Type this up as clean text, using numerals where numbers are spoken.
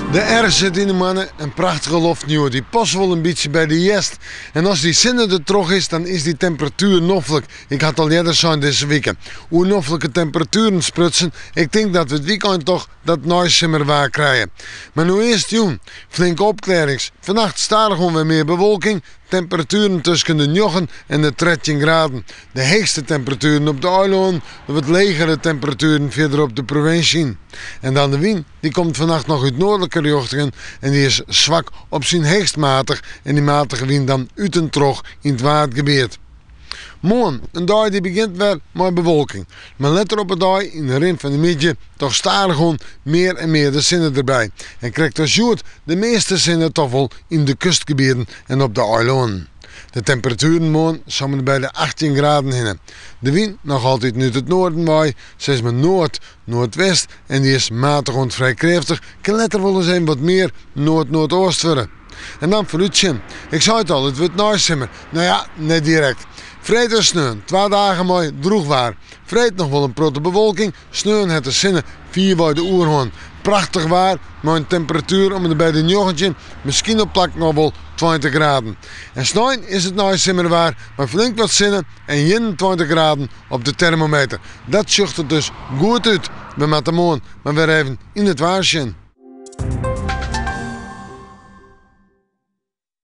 De R sit yn de moanne, in prachtige loften hjoed. Dy past wol in bytsje by de hjerst. En as dy sinne der troch is, dan is dy temperatuer noflik. Ik ha it al earder sein dizze wike. Oer noflike temperatueren sprutsen, ik tink dat we it wykein toch dat neisimmerwaar krije. Mar no earst jûn, flinke opklearrings. Fannacht stadichoan wer mear bewolking, temperatueren tusken de njoggen en de 13 graden. De heechste temperatueren op de eilânen, de wat legere temperatueren fierder op de provinsje yn. En dan de wyn, dy komt fannacht noch út noardlike rjochtingen en dy is swak op syn heechst matich en dy matige wyn dan út en troch yn it Waadgebiet. Moarn, in dei dy't begjint wer mei bewolking, mar letter op 'e dei yn de rin fan de middei toch stadichoan mear en mear de sinne derby. En krekt as hjoed de measte sinne toch wol yn de kustgebieten en op de eilânen. De temperatueren moarn om en by de 18 graden hinne. De wyn noch altyd út it noarden wei, sis mar noard, noardwest en dy is matich oant frij krêftich, kin letter wolris even wat mear noard-noardeast wurde. En dan foarútsjen. Ik sei it al, it wurdt neisimmer. No ja, net direkt. Freed en sneon, twa dagen mei drûch waar. Freed noch wol in protte bewolking, sneon hat de sinne fierwei de oerhân. Prachtich waar, mei in temperatuer om en by de 19, miskien op plakken al wol 20 graden. En snein is it neisimmerwaar mei flink wat sinne en 21 graden op de termometer. Dat sjocht der dus goed út. We moatte moarn mar wer even yn it waar sjen.